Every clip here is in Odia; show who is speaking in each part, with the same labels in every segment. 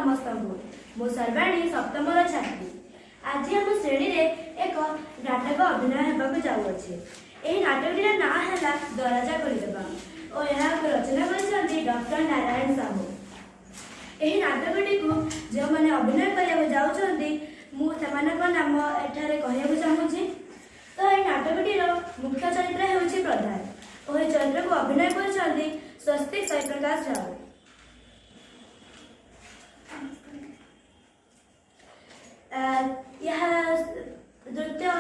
Speaker 1: ସମସ୍ତଙ୍କୁ। ମୁଁ ସର୍ବାଣୀ, ସପ୍ତମର ଛାତ୍ରୀ। ଆଜି ଆମ ଶ୍ରେଣୀରେ ଏକ ନାଟକ ଅଭିନୟ ହେବାକୁ ଯାଉଅଛି। ଏହି ନାଟକଟିର ନାଁ ହେଲା ଦରଜା ଖୋଲିଦେବା ଓ ଏହାକୁ ରଚନା କରିଛନ୍ତି ଡକ୍ଟର ନାରାୟଣ ସାହୁ। ଏହି ନାଟକଟିକୁ ଯେଉଁମାନେ ଅଭିନୟ କରିବାକୁ ଯାଉଛନ୍ତି, ମୁଁ ସେମାନଙ୍କ ନାମ ଏଠାରେ କହିବାକୁ ଚାହୁଁଛି। ତ ଏହି ନାଟକଟିର ମୁଖ୍ୟ ଚରିତ୍ର ହେଉଛି ପ୍ରଧାନ ଓ ଏହି ଚରିତ୍ରକୁ ଅଭିନୟ କରୁଛନ୍ତି ସ୍ୱସ୍ତିକ ସାଇପ୍ରକାଶ ରାଉତ। ଏହା ଦ୍ୱିତୀୟ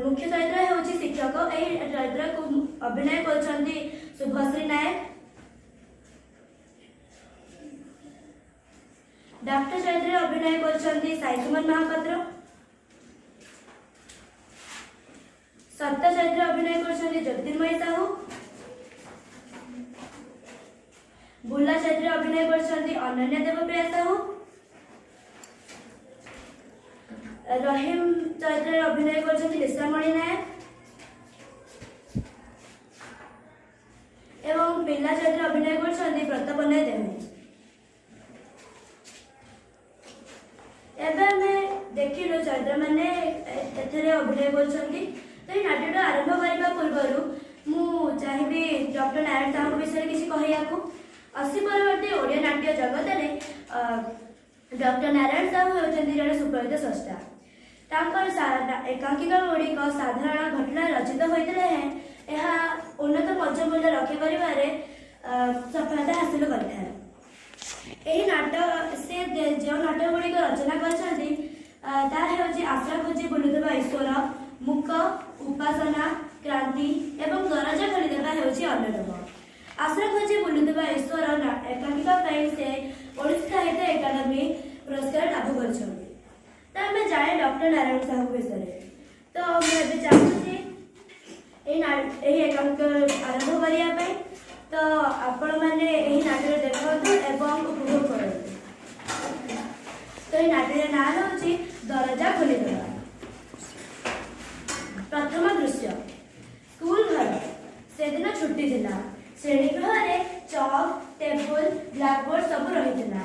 Speaker 1: ମୁଖ୍ୟ ଚରିତ୍ର ହେଉଛି ଶିକ୍ଷକ। ଏହି ଚରିତ୍ରକୁ ଅଭିନୟ କରୁଛନ୍ତି ଶୁଭଶ୍ରୀ ନାୟକ। ଡାକ୍ତର ଚରିତ୍ରରେ ଅଭିନୟ କରୁଛନ୍ତି ସାଇ ସୁମନ ମହାପାତ୍ର। ସତ୍ୟ ଚରିତ୍ରରେ ଅଭିନୟ କରୁଛନ୍ତି ଜ୍ୟୋତିର୍ମୟୀ ସାହୁ। ବୁଲା ଚରିତ୍ରରେ ଅଭିନୟ କରୁଛନ୍ତି ଅନନ୍ୟା ଦେବପ୍ରିୟା ସାହୁ। ରହିମ ଚରିତ୍ରରେ ଅଭିନୟ କରୁଛନ୍ତି ଲିସାମଣି ନାୟକ ଏବଂ ପିଲା ଚରିତ୍ରରେ ଅଭିନୟ କରୁଛନ୍ତି ବ୍ରତବନୟ ଦେହୁରୀ। ଏବେ ଆମେ ଦେଖିଲୁ ଚରିତ୍ରମାନେ ଏଥିରେ ଅଭିନୟ କରୁଛନ୍ତି। ତ ଏହି ନାଟକଟା ଆରମ୍ଭ କରିବା ପୂର୍ବରୁ ମୁଁ ଚାହିଁବି ଡକ୍ଟର ନାରାୟଣ ସାହୁଙ୍କ ବିଷୟରେ କିଛି କହିବାକୁ। 80 ପରବର୍ତ୍ତୀ ଓଡ଼ିଆ ନାଟ୍ୟ ଜଗତରେ ଡକ୍ଟର ନାରାୟଣ ସାହୁ ହେଉଛନ୍ତି ଜଣେ ସୁପ୍ରସିଦ୍ଧ ସ୍ରଷ୍ଟା। ତାଙ୍କର ଏକାଙ୍କିକା ଗୁଡ଼ିକ ସାଧାରଣ ଘଟଣା ରଚିତ ହୋଇଥିଲେ ହେଁ ଏହା ଉନ୍ନତ ମୂଲ୍ୟ ରକ୍ଷା କରିବାରେ ସଫଳତା ହାସଲ କରିଥାଏ। ଏହି ନାଟକ ସେ ଯେଉଁ ନାଟକ ଗୁଡ଼ିକ ରଚନା କରିଛନ୍ତି, ତାହା ହେଉଛି ଆଶ୍ରା ଖୋଜି ବୁଲୁଥିବା ଈଶ୍ୱର, ମୂକ, ଉପାସନା, କ୍ରାନ୍ତି ଏବଂ ଦରଜା ଖୋଲିଦେବା ହେଉଛି ଅନ୍ୟତମ। ଆଶ୍ରା ଖୋଜି ବୁଲୁଥିବା ଈଶ୍ୱର ଏକାଙ୍କିକା ପାଇଁ ସେ ଓଡ଼ିଶା ସାହିତ୍ୟ ଏକାଡେମୀ ପୁରସ୍କାର ଲାଭ କରିଛନ୍ତି। ତ ଆମେ ଜାଣେ ଡକ୍ଟର ନାରାୟଣ ସାହୁ ବିଷୟରେ। ତ ମୁଁ ଏବେ ଚାହୁଁଛି ଏହି ଏକାଙ୍କିକା ଆରମ୍ଭ କରିବା ପାଇଁ। ତ ଆପଣମାନେ ଏହି ନାଟକ ଦେଖନ୍ତୁ ଏବଂ ଉପଭୋଗ କରନ୍ତୁ। ତ ଏହି ନାଟକର ନାଁ ହେଉଛି ଦରଜା ଖୋଲିଦେବା। ପ୍ରଥମ ଦୃଶ୍ୟ, ସ୍କୁଲ ଘର। ସେଦିନ ଛୁଟି ଥିଲା। ଶ୍ରେଣୀଗୃହରେ ଚକ୍, ଟେବୁଲ, ବ୍ଲାକବୋର୍ଡ ସବୁ ରହିଥିଲା।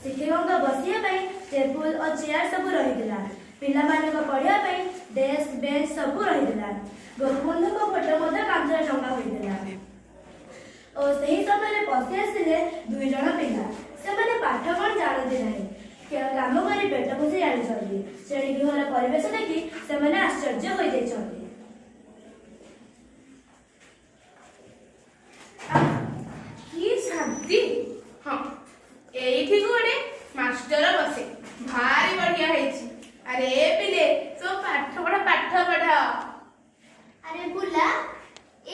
Speaker 1: ଶିକ୍ଷକଙ୍କ ବସିବା ପାଇଁ ଟେବୁଲ ଓ ଚେୟାର ସବୁ ରହିଥିଲା। ପିଲାମାନଙ୍କ ପଢିବା ପାଇଁ ଡେସ୍କ, ବେଞ୍ଚ ସବୁ ରହିଥିଲା। ଗୋପବନ୍ଧୁଙ୍କ ଫଟୋ ମଧ୍ୟ କାନ୍ଥରେ ଟଙ୍ଗା ହୋଇଥିଲା। ଓ ସେହି ସମୟରେ ପଶି ଆସିଲେ ଦୁଇ ଜଣ ପିଲା। ସେମାନେ ପାଠ କଣ ଜାଣନ୍ତି ନାହିଁ, କେବଳ କାମ କରି ପେଟ ପୋଷି ଜାଣିଛନ୍ତି। ଶ୍ରେଣୀଗୃହର ପରିବେଶ ଦେଖି ସେମାନେ ଆଶ୍ଚର୍ଯ୍ୟ ହୋଇଯାଇଛନ୍ତି।
Speaker 2: କି ଶାନ୍ତି! ହଁ, ଏଇଠି ଗୋଟେ ମାଷ୍ଟର ବସେ। ଭାରି ବଢିଆ ହେଇଛି। ଆରେ ପିଲେ, ସବୁ ପାଠ ପଢ, ପାଠ ପଢ।
Speaker 3: ଆରେ ବୁଲା,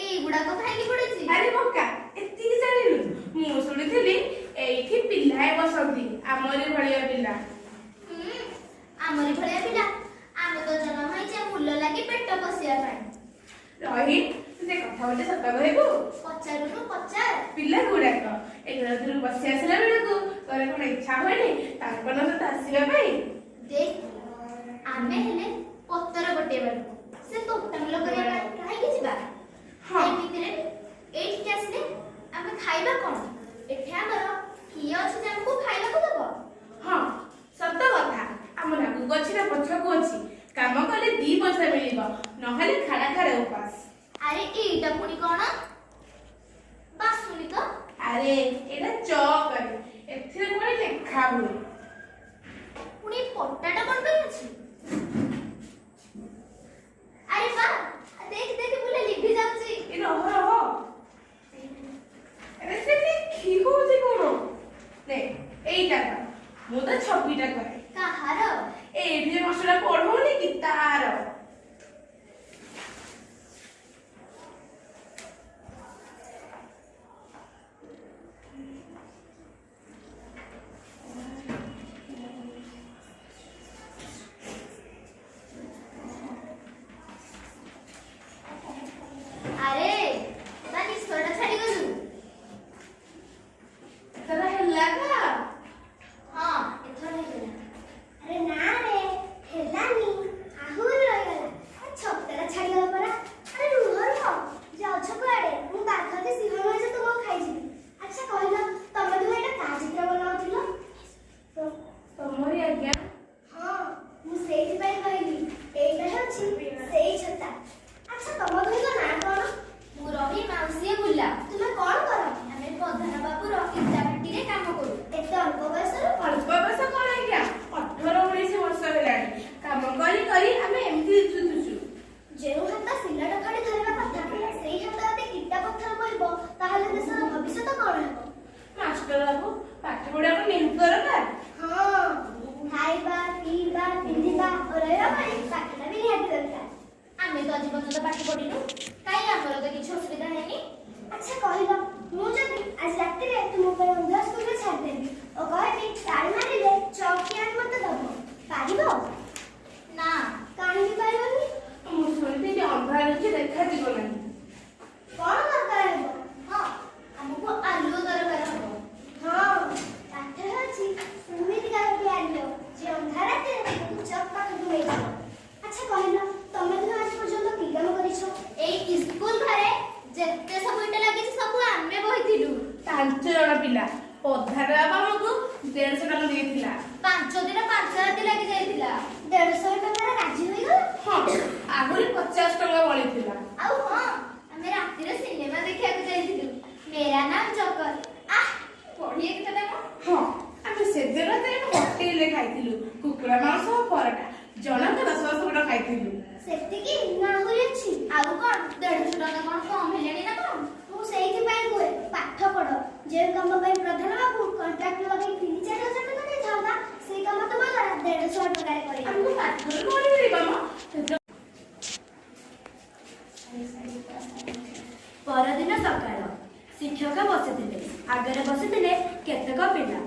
Speaker 3: ଏଇଗୁଡାକ କାହିଁକି ପଡିଛି?
Speaker 2: ଆରେ ବୋକା, ଏତିକି ଜାଣିଲୁ? ମୁଁ ଶୁଣିଥିଲି ଏଇଠି ପିଲାଏ ବସନ୍ତି, ଆମରି ଭଳିଆ ପିଲା।
Speaker 3: ହୁଁ, ଆମରି ଭଳିଆ ପିଲା। ଆମେ ତ ଜନ୍ମ ହେଇଛେ ମୂଲ ଲାଗି ପେଟ ପୋଷିବା ପାଇଁ।
Speaker 2: ରହି, ତୁ ସେ କଥା ଗୋଟେ ସତ କହିବୁ?
Speaker 3: ପଚାରୁନୁ, ପଚାର।
Speaker 2: ପିଲା ଗୁଡାକ ଏ ଘର ଭିତରକୁ ବସି ଆସିଲା ବେଳକୁ ତୋର କଣ ଇଚ୍ଛା ହୁଏନି ତାଙ୍କ ସହିତ ଆସିବା ପାଇଁ?
Speaker 3: ଦେଖ, ଆମେ ହେଲେ ପତର ଗୋଟେଇବାକୁ, ସେ ତୋଟା ମୂଲ କରିବା ପାଇଁ କାହିଁକି ଯିବା? ଏମିତିରେ ବି ଏଇଠିକି ଆସିଲେ ଆମେ ଖାଇବା କଣ? ଏଠି ଆମର କିଏ ଅଛି ଯେ ଆମକୁ ଖାଇବାକୁ ଦବ?
Speaker 2: ହଁ, ସତ କଥା। ଆମର ଆଗକୁ ଅଛି ନା ପଛକୁ ଅଛି, କାମ କଲେ ଦି ପଇସା ମିଳିବ, ନହେଲେ ଖାଡ଼ା ଖାଡ଼ା ଉପାସ।
Speaker 3: ଆରେ, ଏଇଟା ପୁଣି କଣ ବାସୁନି ତ?
Speaker 2: ଆରେ, ଏଇଟା ଚକରେ, ଏଥିରେ ପୁଣି ଲେଖା ହୁଏ।
Speaker 3: ପୁଣି ପଟାଟା କଣ ପାଇଁ ଅଛି? ଆରେ ବା, ଦେଖ ଦେଖ ବୁଲା, ଲିଭି ଯାଉଛି।
Speaker 2: ଏ ରହ ରହ, ଆରେ ସେ ଲେଖି ହଉଛି କଣ? ନେ, ଏଇଟା କର। ମୁଁ ତ ଛବିଟା କରେ।
Speaker 3: କାହାର?
Speaker 2: ଏଇଠି ଯେ ମାଷ୍ଟରଟା ପଢଉନି କି, ତାର।
Speaker 3: ଆରେ, ତା ନିଶଟା ଛାଡିଗଲୁ।
Speaker 2: ଏଥର ହେଲା ତ?
Speaker 3: ହଁ, ଏଥର ହେଇଗଲା। ଆରେ ନା ରେ, ହେଲାନି, ଆହୁରି ରହିଗଲା।
Speaker 2: ନିହାତି ଦରକାର।
Speaker 4: ହଁ, ଖାଇବା, ପିଇବା, ପିନ୍ଧିବା ଓ ରହିବା ପାଇଁ ପାଠଟା ବି ନିହାତି ଦରକାର।
Speaker 3: ଆମେ ତ ଆଜି ପର୍ଯ୍ୟନ୍ତ ପାଠ ପଢିନୁ, କାହିଁ ଆମର ତ କିଛି ଅସୁବିଧା ହେଇନି।
Speaker 4: ଆଚ୍ଛା କହିଲ, ମୁଁ ଯଦି ଆଜି ରାତିରେ ତୁମ ପାଇଁ ଅନ୍ଧ ସ୍କୁଲରେ ଛାଡ଼ିଦେବି ଓ କହିବି ତାଳି ମାରିଲେ ଚକି ଆଣି ମତେ ଦବ, ପାରିବ?
Speaker 3: ନା।
Speaker 4: କାହିଁକି ପାରିବନି?
Speaker 2: ମୁଁ ଶୁଣିଥିଲି ଅନ୍ଧାର କିଛି ଦେଖାଯିବ ନାହିଁ।
Speaker 4: କଣ ଦରକାର ହେବ?
Speaker 3: ହଁ, ଆମକୁ ଆଲୁଅ ଦରକାର ହବ।
Speaker 4: ହଁ, ପାଠ ହେଉଛି ସେମିତିକା ଗୋଟିଏ ଆଲୁଅ, ଯେ ଅନ୍ଧାର ରାତିରେ ତୁମକୁ ଚକ୍ ପାଖକୁ ନେଇଯିବ। ଆଚ୍ଛା କହିଲ, ତମେ ଦୁହେଁ ଆଜି ପର୍ଯ୍ୟନ୍ତ କି କାମ କରିଛ?
Speaker 3: ଏଇ ସ୍କୁଲ ଘରେ ଯେତେ ସବୁ ଇଟା ଲାଗିଛି, ସବୁ ଆମେ ବହିଥିଲୁ।
Speaker 2: 5 ଜଣ ପିଲା, ପ୍ରଧାନ ବାବୁ ଆମକୁ 150 ଟଙ୍କା ଦେଇଥିଲା।
Speaker 3: 5 ଦିନ 5 ରାତି ଲାଗି ଯାଇଥିଲା।
Speaker 4: 150 ଟଙ୍କାରେ ରାଜି ହୋଇଗଲ?
Speaker 2: ହଁ, ଆହୁରି 50 ଟଙ୍କା ବଳିଥିଲା।
Speaker 3: ଆଉ ହଁ, ଆମେ ରାତିରେ ସିନେମା ଦେଖିବାକୁ ଯାଇଥିଲୁ, ମେରା ନାମ ଜୋକର। ଆଃ, ବଢିଆ ଗୀତଟା ମ।
Speaker 2: ହଁ, ଆମେ ସେଦିନ ରାତିରେ ଏକ ହୋଟେଲରେ ଖାଇଥିଲୁ କୁକୁଡ଼ା ମାଂସ ଓ ପରଟା। ଜଣକା ଦଶ ଦଶ ପଟ ଖାଇଥିଲୁ।
Speaker 4: ସେତିକି ନା ଆହୁରି ଅଛି?
Speaker 3: ଆଉ କଣ, 150 ଟଙ୍କା କଣ କମ ହେଲାଣି ନା କଣ?
Speaker 4: ମୁଁ ସେଇଥିପାଇଁ କୁହେ, ପାଠ ପଢ। ଯେଉଁ କାମ ପାଇଁ ପ୍ରଧାନ ବାବୁ କଣ୍ଟ୍ରାକ୍ଟ ଲଗେଇ 3-4 ହଜାର ଟଙ୍କା ଦେଇଥାନ୍ତା, ସେଇ କାମ ତୁମ ଦ୍ୱାରା 150 ଟଙ୍କାରେ କରିବ।
Speaker 2: ଆମକୁ ପାଠରେ କଣ ମିଳିବ ମ? ସେଦିନ
Speaker 1: ପରଦିନ ସକାଳ। ଶିକ୍ଷକ ବସିଥିଲେ। ଆଗରେ ବସିଥିଲେ କେତେକ ପିଲା।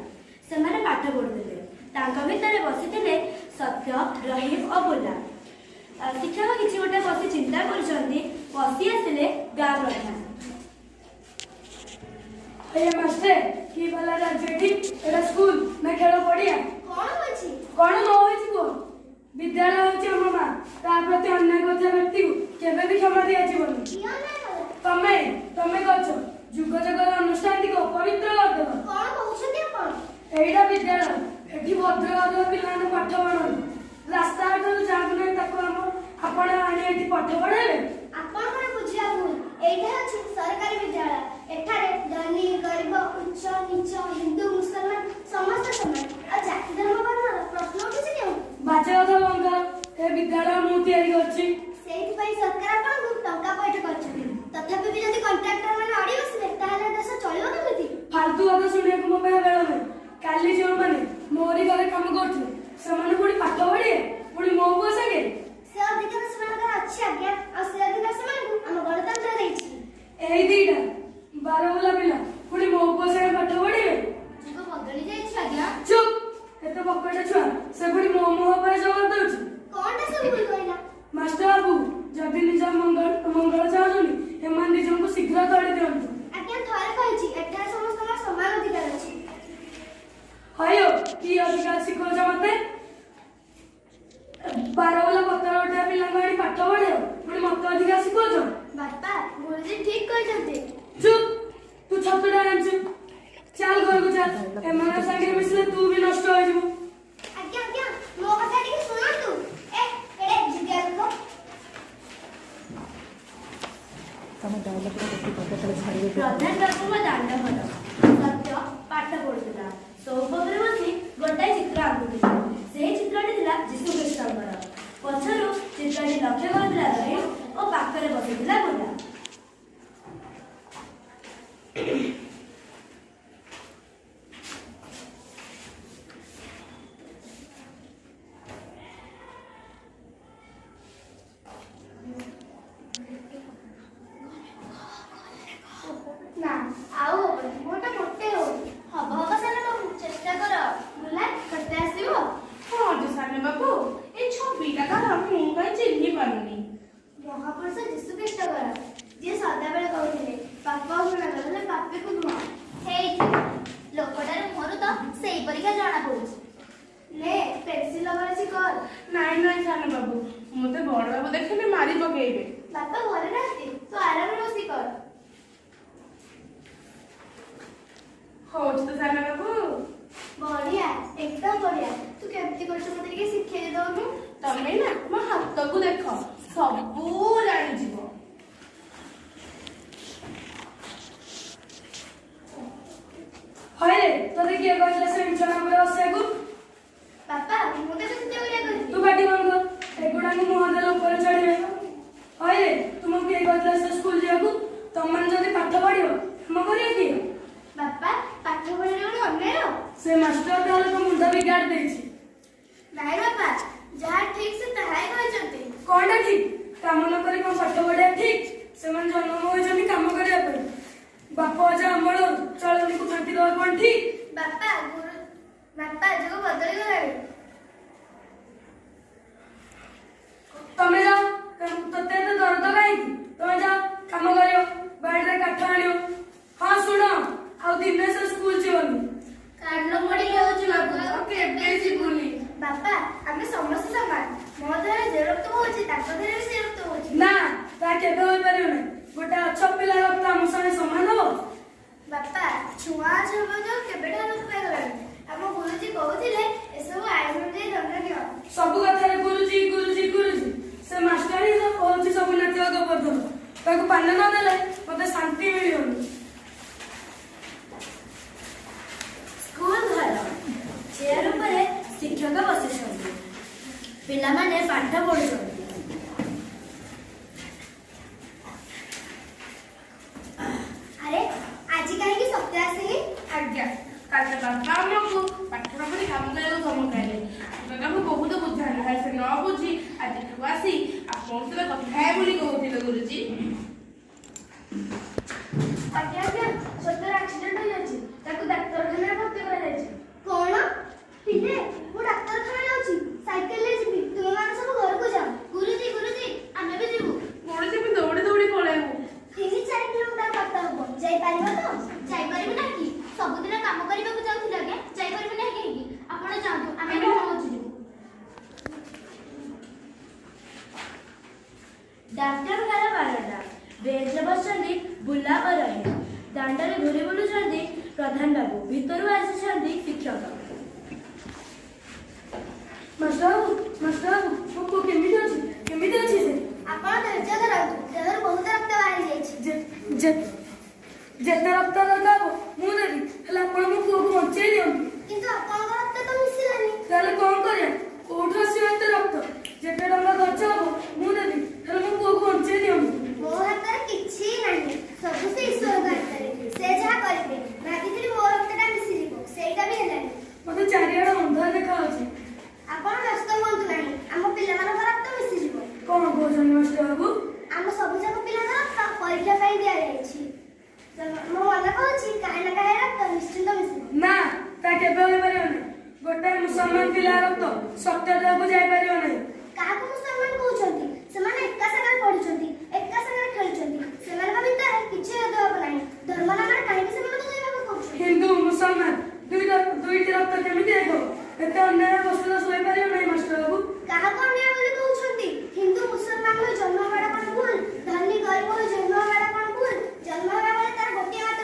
Speaker 1: ସେମାନେ ପାଠ ପଢୁଥିଲେ। ତାଙ୍କ ଭିତରେ ବସିଥିଲେ ସତ୍ୟ, ରହିମ ଓ ବୁଲା। ଶିକ୍ଷକ କିଛି ଗୋଟେ ବସି ଚିନ୍ତା କରୁଛନ୍ତି, ପଶି ଆସିଲେ ଗାଁ ପ୍ରଧାନ।
Speaker 5: ଆଜ୍ଞା ମାଷ୍ଟର, କି ବାଲା ରାଜ୍ୟ ଏଠି? ଏଟା ସ୍କୁଲ ନା ଖେଳ ପଡିଆ?
Speaker 4: କଣ ହୋଇଛି?
Speaker 5: କଣ ନ ହୋଇଛି କୁହ? ବିଦ୍ୟାଳୟ ହେଉଛି ଆମ ମା। ତା ପ୍ରତି ଅନ୍ୟାୟ କରୁଥିବା ବ୍ୟକ୍ତିକୁ କେବେ ବି କ୍ଷମା ଦିଆଯିବନି।
Speaker 4: କିଏ ଅନ୍ୟାୟ କଲା?
Speaker 5: ତମେ ତମେ କରୁଛ। ଯୁଗ ଯୁଗର ଅନୁଷ୍ଠାନଟିକୁ ଅପବିତ୍ର କରିଦେବ।
Speaker 4: କଣ କହୁଛନ୍ତି ଆପଣ?
Speaker 5: ଏଇଟା ବିଦ୍ୟାଳୟ। ଏଠି ଭଦ୍ର ଭଦ୍ର ପିଲାମାନେ ପାଠ ପଢନ୍ତି। ରାସ୍ତାଘାଟରୁ ଯାହାକୁ ନାହିଁ ତାକୁ ଆମ ଆପଣ ଆଣି ଏଠି ପାଠ ପଢେଇବେ?
Speaker 4: ଆପଣଙ୍କର ବୁଝିବା ଭୁଲ। ଏଇଟା ହେଉଛି ସରକାରୀ ବିଦ୍ୟାଳୟ। ଏଠାରେ ଧନୀ, ଗରିବ, ଉଚ୍ଚ, ନୀଚ, ହିନ୍ଦୁ, ମୁସଲମାନ ସମସ୍ତେ ସମାନ। ଆଉ ଜାତି, ଧର୍ମ, ବର୍ଣ୍ଣର ପ୍ରଶ୍ନ ଉଠୁଛି କେଉଁଠି?
Speaker 5: ବାଜେ କଥା ବନ୍ଦ କର। ଏ ବିଦ୍ୟାଳୟ ମୁଁ ତିଆରି କରିଛି।
Speaker 4: ସେଇଥିପାଇଁ ସରକାର ଆପଣଙ୍କୁ ଟଙ୍କା ପଇଠ କରିଛନ୍ତି। ତଥାପି ବି ଯଦି କଣ୍ଟ୍ରାକ୍ଟର ମାନେ ଅଡ଼ି ବସିବେ, ତାହେଲେ ଦେଶ ଚଳିବ କେମିତି?
Speaker 5: ଫାଲତୁ କଥା ଶୁଣିବାକୁ ମୋ ପାଇଁ ବେଳ ନାହିଁ। କାଲି ଯେଉଁମାନେ ମୋରି ଘରେ କାମ କରୁଥିଲେ, ସେମାନେ ପୁଣି ପାଠ ପଢିବେ, ପୁଣି ମୋ ପୁଅ ସାଙ୍ଗେ?
Speaker 4: ସେ ଅଧିକାର ସେମାନଙ୍କର ଅଛି ଆଜ୍ଞା, ଆଉ ସେ ଅଧିକାର ସେମାନଙ୍କୁ ଆମ ଗଣତନ୍ତ୍ର ଦେଇଛି।
Speaker 5: ଏଇ ଦିଟା ବାରବୁଲା ପିଲା ପୁଣି ମୋ ପୁଅ ସାଙ୍ଗେ ପାଠ ପଢିବେ?
Speaker 3: ଯୁଗ ବଦଳି ଯାଇଛି ଆଜ୍ଞା।
Speaker 5: ଚୁପ୍! ଏତେ ବକଟ ଛୁଆ, ସେ ପୁଣି ମୋ ମୁହଁ ଉପରେ ଜବାବ ଦଉଛି।
Speaker 4: କଣଟା ସେ ଭୁଲ କହିଲା?
Speaker 5: ମାଷ୍ଟର ବାବୁ, ଯଦି ନିଜ ମଙ୍ଗଳ ମଙ୍ଗଳ ଚାହୁଁଛନ୍ତି, ଏମାନେ ଦି ଜଣଙ୍କୁ ଶୀଘ୍ର ତଡ଼ି ଦିଅନ୍ତୁ।
Speaker 4: ଆଜ୍ଞା, ଥରେ କହିଛି, ଏଠାରେ ସମସ୍ତଙ୍କର ସମାନ ଅଧିକାର ଅଛି।
Speaker 5: ହଇଓ, କି ଅଧିକାର ଶିଖଉଛ ମତେ? ବାରବୁଲା ପତର ଉଠିବା ପିଲାଙ୍କୁ ଆଣି ପାଠ ପଢେଇବ, ପୁଣି ମତେ ଅଧିକାର ଶିଖଉଛ?
Speaker 4: ବାପା, ଗୁରୁଜୀ ଠିକ କହିଛନ୍ତି।
Speaker 5: ଚୁପ୍! ତୁ ଛତୁଟା ଆଣିଛୁ, ଚାଲ ଘରକୁ ଚାଲ। ଏମାନଙ୍କ ସାଙ୍ଗରେ ମିଶିଲେ ତୁ ବି ନଷ୍ଟ ହେଇଯିବୁ।
Speaker 4: ଆଜ୍ଞା, ଆଜ୍ଞା, ମୋ କଥା ଟିକେ ଶୁଣନ୍ତୁ। ଏ କେଡ଼େ ଜିଦିଆ ଲୋକ!
Speaker 6: ତମ ଡାଇଲଗ୍‌ର ଗୋଟେ ପଦ ଖାଲି ଝାଡ଼ିବେ।
Speaker 1: ପ୍ରଧାନ ବାବୁଙ୍କ ଦାଣ୍ଡ ଘର। ସତ୍ୟ ପାଠ ପଢୁଥିଲା। ସଉପ ଉପରେ ବସି ଗୋଟାଏ ଚିତ୍ର ଆଙ୍କୁଥିଲା। ସେହି ଚିତ୍ରଟି ଥିଲା ଯୀଶୁ ଖ୍ରୀଷ୍ଟଙ୍କର। ପଛରୁ ଚିତ୍ରଟି ଲକ୍ଷ୍ୟ କରୁଥିଲା ରହିମ ଓ ପାଖରେ ବସିଥିଲା ବୁଲା।
Speaker 4: ନା, ଆଉ ହବନି। ମୋଟା ମୋଟେ ହଉନି।
Speaker 3: ହବ ହବ ସାନ ବାବୁ, ଚେଷ୍ଟା କର।
Speaker 4: ବୁଲା, କେତେ ଆସିବ?
Speaker 2: ହଁ ଯେ ସାନ ବାବୁ, ଏଇ ଛବିଟା କାହାର, ମୁଁ କାହିଁ ଚିହ୍ନି ପାରୁନି।
Speaker 4: ମହାପୁରୁଷ ଯୀଶୁ ଖ୍ରୀଷ୍ଟଙ୍କର, ଯିଏ ସଦାବେଳେ କହୁଥିଲେ, ପାପ ଘୃଣା କର, ହେଲେ ପାପୀକୁ ନୁହଁ।
Speaker 3: ହେଇଥିବ, ଲୋକଟାର ମୁହଁରୁ ତ ସେଇ ପରିକା ଜଣା ପଡୁଛି।
Speaker 4: ନେ, ପେନସିଲ ଲଗାଉଛି, କର।
Speaker 2: ନାଇଁ ନାଇଁ ସାନ ବାବୁ, ମତେ ବଡ ବାବୁ ଦେଖିଲେ ମାରି ପକେଇବେ।
Speaker 4: ବାପା ଘରେ ନାହାନ୍ତି, ତୁ ଆରାମରେ ବସି କର।
Speaker 2: ହଉଛି ତ ସାନ ବାବୁ।
Speaker 4: ବଢିଆ, ଏକଦମ ବଢିଆ। ତୁ କେମିତି କରୁଛୁ, ମତେ ଟିକେ ଶିଖେଇ ଦଉନୁ।
Speaker 2: ତମେ ନା ମୋ ହାତକୁ ଦେଖ, ସବୁ ଜାଣିଯିବ।
Speaker 5: ହଇରେ, ତୋତେ କିଏ କହିଥିଲା ସେ ବିଛଣା ଉପରେ ବସିବାକୁ?
Speaker 4: ବାପା, ମୁଁ କେତେ ଚିନ୍ତା କରିବା
Speaker 5: ତୁ
Speaker 4: କହିଲି?
Speaker 5: ପାଟି ବନ୍ଦ କର। ଏଗୁଡାଙ୍କୁ ମୁହଁ ଦେଲେ ଉପରେ ଚଢିବେ। ହଇରେ, ତୁମକୁ କିଏ କହିଥିଲା ସେ ସ୍କୁଲ ଯିବାକୁ? ତମମାନେ ଯଦି ପାଠ ପଢିବ, କାମ କରିବ କିଏ?
Speaker 4: ବାପା, ପାଠ ପଢିଲେ କଣ ଅନ୍ୟାୟ?
Speaker 5: ସେ ମାଷ୍ଟର ତାହେଲେ ତୋ ମୁଣ୍ଡ ବିଗାଡ଼ି ଦେଇଛି।
Speaker 4: ନାଇଁ ବାପା, ଯାହା ଠିକ ସେ ତାହା ହିଁ କହିଛନ୍ତି।
Speaker 5: କଣଟା ଠିକ? କାମ ନ କରି କଣ ପାଠ ପଢିବା ଠିକ? ସେମାନେ ଜନ୍ମ ହୋଇଛନ୍ତି କାମ କରିବା ପାଇଁ। ବାପ ଅଜା ଅମଳ ଚଳଣିକୁ ଫାଙ୍କି ଦେବା କଣ ଠିକ?
Speaker 4: ବାପା, ଗୁରୁ ବାପା, ଯୁଗ ବଦଳି ଗଲାଣି।
Speaker 5: ତମେ ଯାଅ। ତୋତେ ଏତେ ଦରଦ କାହିଁକି? ତମେ ଯାଅ, କାମ କରିବ, ବାଡ଼ିରେ କାଠ ଆଣିବ। ହଁ ଶୁଣ, ଆଉ ଦିନେ ସେ ସ୍କୁଲ ଯିବନି।
Speaker 4: କାନ ମୋଡ଼ି ହେଉଛି ବାବୁ।
Speaker 2: ଆଉ କେବେ ଯିବୁନି।
Speaker 4: ବାପା, ଆମେ ସମସ୍ତେ ସମାନ। ମୋ ଦେହରେ ଯେ ରକ୍ତ ବହୁଛି, ତାଙ୍କ ଦେହରେ ବି ସେ ରକ୍ତ ବହୁଛି।
Speaker 5: ନା, ତା କେବେ ହୋଇପାରିବ ନାହିଁ। ଗୋଟେ ଅଛପ ପିଲା ରକ୍ତ ଆମ ସାଙ୍ଗେ ସମାନ ହବ?
Speaker 4: ବାପା, ଛୁଆଁ ଅଛୁଆଁ ଯୋଉ କେବେଠାରୁ ଲୋପ ପାଇଗଲାଣି। ଆମ ଗୁରୁଜୀ କହୁଥିଲେ ଏସବୁ ଆଇନ ଅନୁଯାୟୀ ଦଣ୍ଡନୀୟ।
Speaker 5: ସବୁ କଥାରେ ଗୁରୁଜୀ ଗୁରୁଜୀ ଗୁରୁଜୀ। ସେ ମାଷ୍ଟର ହିଁ କହୁଛି ସବୁ ନାତିବା ଗୋବର୍ଦ୍ଧନ। ତାକୁ ପାନ ନ ଦେଲେ ମତେ ଶାନ୍ତି ମିଳିବନି।
Speaker 1: ସ୍କୁଲ ଘର। ଚେୟାର ଉପରେ ଶିକ୍ଷକ ବସିଛନ୍ତି, ପିଲାମାନେ ପାଠ ପଢୁଛନ୍ତି।
Speaker 4: ଆରେ, ଆଜି କାହିଁକି ସତ୍ୟ ଆସିନି?
Speaker 2: ଆଜ୍ଞା, କାଲି ତ ବାପା ଆମକୁ ପାଠ ନ ପଢି କାମ କରିବାକୁ ଧମକାଇଲେ। ଆମେ ତାଙ୍କୁ ବହୁତ ବୁଝାଇଲୁ, ହେଲେ ସେ ନ ବୁଝି ଆଜି ଏଠାକୁ ଆସି ଆପଣଙ୍କ ସହିତ କଥା ହେବେ ବୋଲି କହୁଥିଲେ ଗୁରୁଜୀ।
Speaker 5: ଆଜ୍ଞା ଆଜ୍ଞା, ସତ୍ୟର ଆକ୍ସିଡେଣ୍ଟ ହେଇଯାଇଛି। ତାକୁ ଡାକ୍ତରଖାନାରେ ଭର୍ତ୍ତି କରାଯାଇଛି।
Speaker 4: କଣ ପିଲେ, ମୁଁ ଡାକ୍ତରଖାନା ଯାଉଛି। ସାଇକେଲରେ ଯିବି। ତୁମେମାନେ ସବୁ ଘରକୁ ଯାଅ।
Speaker 3: ଗୁରୁଜୀ, ଗୁରୁଜୀ, ଆମେ ବି ଯିବୁ।
Speaker 2: ଗୁରୁଜୀ, ଆମେ ଦୌଡ଼ି ଦୌଡ଼ି ପଳେଇବୁ।
Speaker 4: 3-4 କିଲୋମିଟର ବାଟ ହବ, ଯାଇପାରିବ ତ?
Speaker 3: ଯାଇପାରିବୁ ନା କି? ସବୁଦିନ କାମ କରିବାକୁ ଯାଉଥିଲେ ଆଜ୍ଞା, ଯାଇପାରିବୁ ନା କାହିଁକି? ଆପଣ ଯାଆନ୍ତୁ, ଆମେ ପହଞ୍ଚି ଯିବୁ।
Speaker 1: ଡାକ୍ତରଖାନା ବାରଣ୍ଡା। ବେଞ୍ଚରେ ବସିଛନ୍ତି ବୁଲା ଓ ରହିମ। ଦାଣ୍ଡରେ ଘୁରି ବୁଲୁଛନ୍ତି ପ୍ରଧାନ ବାବୁ। ଭିତରୁ ଆସିଛନ୍ତି ଶିକ୍ଷକ।
Speaker 5: ମାଷ୍ଟର ବାବୁ, ମାଷ୍ଟର ବାବୁ, ମୋ ପୁଅ କେମିତି ଅଛି? କେମିତି ଅଛି ସେ?
Speaker 4: ଆପଣ ଧୈର୍ଯ୍ୟ ଧରନ୍ତୁ। ଦେହରୁ ବହୁତ ରକ୍ତ ବାହାରି ଯାଇଛି।
Speaker 5: ଯେତେ ରକ୍ତ ଦରକାର ହବ ମୁଁ ଦେବି, ହେଲେ ଆପଣ ମୋ ପୁଅକୁ ବଞ୍ଚେଇ ଦିଅନ୍ତୁ।
Speaker 4: କିନ୍ତୁ ଆପଣଙ୍କ ରକ୍ତ ତ ମିଶିଲାନି।
Speaker 5: ତାହେଲେ କଣ କରିବା? କୋଉଠୁ ଆସିବ ଏତେ ରକ୍ତ? ଯେତେ ଟଙ୍କା ଖର୍ଚ୍ଚ ହବ ମୁଁ ଦେବି, ହେଲେ ମୋ ପୁଅକୁ ବଞ୍ଚେଇ ଦିଅନ୍ତୁ।
Speaker 4: ମୋ ହାତରେ କିଛି ନାହିଁ। ସବୁ ସେ ଈଶ୍ୱରଙ୍କ ହାତରେ, ସେ ଯାହା କରିବେ। ଭାବିଥିଲି ମୋ ରକ୍ତଟା ମିଶିଯିବ, ସେଇଟା ବି ହେଲାନି।
Speaker 5: ମତେ ଚାରିଆଡେ ଅନ୍ଧାର ଦେଖାଯାଉଛି।
Speaker 4: ଆପଣ ବ୍ୟସ୍ତ ହୁଅନ୍ତୁ ନାହିଁ। ଆମ ପିଲାମାନଙ୍କ ରକ୍ତ ମିଶିଯିବ।
Speaker 5: କଣ କହୁଛନ୍ତି ମାଷ୍ଟର ବାବୁ?
Speaker 4: ଆମ ସବୁଯାକ ପିଲାଙ୍କ ରକ୍ତ ପରୀକ୍ଷା ପାଇଁ ଦିଆଯାଇଛି। ତ ମୋ ମନ କହୁଛି କାହା ନା କାହା ରକ୍ତ ନିଶ୍ଚିନ୍ତ ମିଶିବ।
Speaker 5: ନା, ତା କେବେ ହୋଇପାରିବନି। ଗୋଟେ ମୁସଲମାନ ପିଲା ରକ୍ତ ସତ୍ୟ ଦେହକୁ ଯାଇପାରିବ